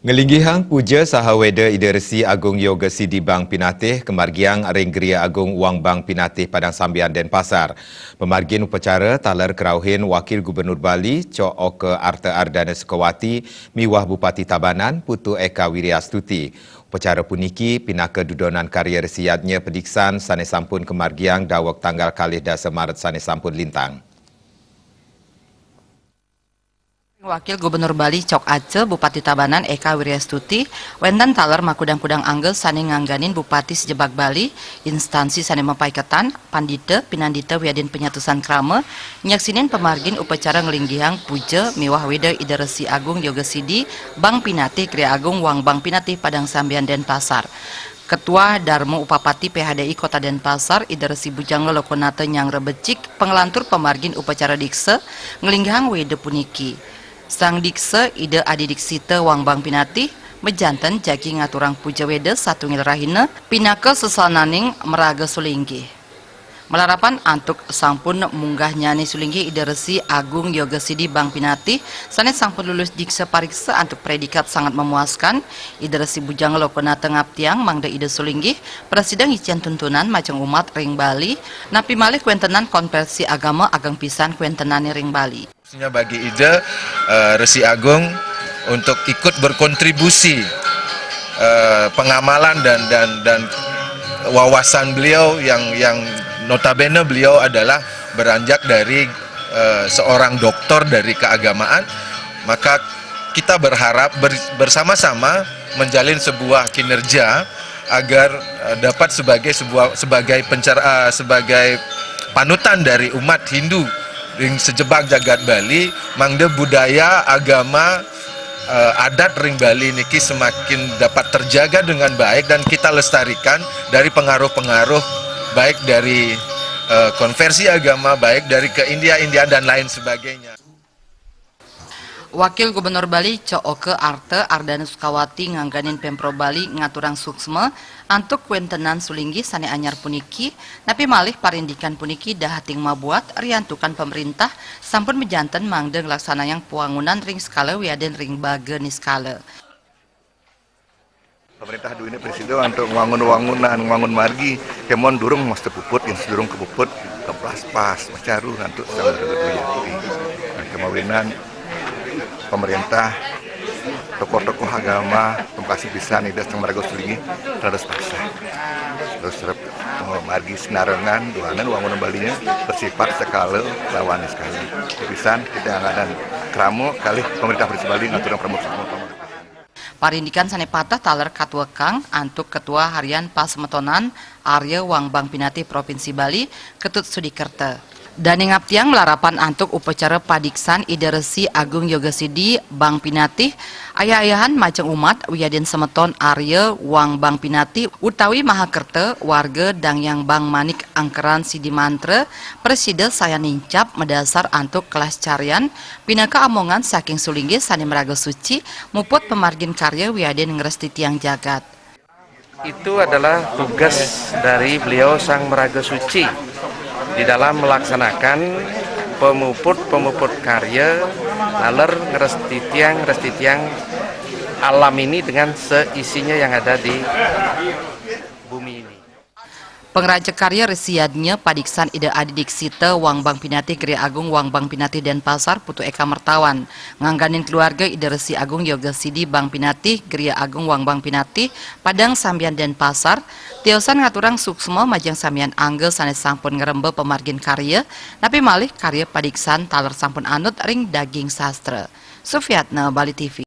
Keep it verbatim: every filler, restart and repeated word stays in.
Nglinggihang puja saha weda Ida Resi Agung Yoga Sidi Bang Pinatih kamargiang ring Griya Agung Wang Bang Pinatih Padang Sambian Denpasar. Pamargin upacara taler karauhin Wakil Gubernur Bali, Cok Oka Arta Ardana Sukawati, miwah Bupati Tabanan, Putu Eka Wiryastuti. Upacara puniki pinaka dudonan karya Resi Yadnya Padiksan sane sampun kamargiang daweg tanggal kalih dasa Maret sane sampun lintang. Wakil Gubernur Bali Cok Aca, Bupati Tabanan Eka Wiryastuti, wenten taler makudang-kudang angga sane ngangganin Bupati sejebag Bali, instansi sane mapaiketan, pandita, pinandita wiadin panyatusan krama, nyaksinin pamargin upacara nglinggihang puja miwah weda Ida Resi Agung Yoga Sidi, Bang Pinatih Griya Agung Wang Bang Pinatih Padang Sambian Denpasar. Ketua Darma Upapati P H D I Kota Denpasar, Ida Resi Bujanga Lokonata Nyangra Becik, panglantur pamargin upacara diksa, nglinggihang weda puniki. Sang diksa, Ida Adi Diksita Wang Bang Pinatih, majanten jagi ngaturang puja weda satunggal rahina, pinaka sesananing maraga sulinggih. Malarapan antuk sampun munggahnyane sulinggih Ida Resi Agung Yoga Sidi Bang Pinatih, sane sampun lulus diksa pariksa antuk predikat sangat memuaskan, Ida Resi Bujang Lokonata ngaptiang mangda Ida sulinggih prasida ngicen tuntunan majeng umat ring Bali, napi malih kawentenan konversi agama ageng pisan kawentenane ring Bali. Khususnya bagi Ida, eh, Resi Agung untuk ikut berkontribusi, eh, pengamalan dan, dan, dan wawasan beliau yang, yang notabene beliau adalah beranjak dari, eh, seorang doktor dari keagamaan, maka kita berharap ber-, bersama-sama menjalin sebuah kinerja agar, eh, dapat sebagai sebuah, sebagai pencer-, eh, sebagai panutan dari umat Hindu ring sejebag jagat Bali, mangda budaya, agama, eh, adat ring Bali niki semakin dapat terjaga dengan baik dan kita lestarikan dari pengaruh-pengaruh baik dari, eh, konversi agama, baik dari ke India-India dan lain sebagainya. Wakil Gubernur Bali, Cok Oka Arta Ardana Sukawati ngangganin Pemprov Bali ngaturang suksma antuk kawentenan sulinggih sane anyar puniki, napi malih parindikan puniki dahating mabuat riantukan pamerintah sampun majanten mangda nglaksanayang pawangunan ring skala wiadin ring baga niskala. Pemerintah duene presida antuk ngwangun wangunan, ngwangun margi, kemon durung mesti puput, yen sedurung kepuput, keplaspas, macaru ngantuk sang duya. Nah, kemawinan pemerintah, tokoh-tokoh agama, terima kasih pisan Ida Sang Maraga Sulinggih, terus pasah. Terus rep-, oh, margi sinarengan, duanan wangunan Balinya bersifat sekala lawan sekali. Pisan kita yang ada krama kalih pemerintah Provinsi Bali ngaturang promosi. Parindikan sane pateh taler katuekang antuk Ketua Harian Pasemetonan Arya Wang Bang Pinatih Provinsi Bali, Ketut Sudikerta. Dane ngaptiang malarapan antuk upacara padiksan Ida Resi Agung Yoga Sidi Bang Pinatih, ayah-ayahan majeng umat wiadin semeton Arya Wang Bang Pinatih utawi Mahakerta warga Dangyang Bang Manik Angkeran Sidi Mantra, prasida sayan nincap madasar antuk kelas carian pinaka amongan saking sulinggih sane maraga suci, muput pamargin karya wiadin ngrestitiang jagat. Itu adalah tugas dari beliau Sang Maraga Suci di dalam melaksanakan pemuput-pemuput karya, taler ngrestitiang, ngrestitiang alam ini dengan seisinya yang ada di bumi ini. Pangrajeg karya Resi Yadnya Padiksan Ida Adi Diksita Wang Bang Pinatih Gria Agung Wang Bang Pinatih Denpasar Putu Eka Mertawan ngangganin keluarga Ida Resi Agung Yoga Sidi Bang Pinatih Gria Agung Wang Bang Pinatih Padang Sambian Denpasar tiosan ngaturang suksma majeng samian angga sane sampun ngremba pamargin karya, napi malih karya padiksan taler sampun anut ring daging sastra. Sufiatna, Bali T V.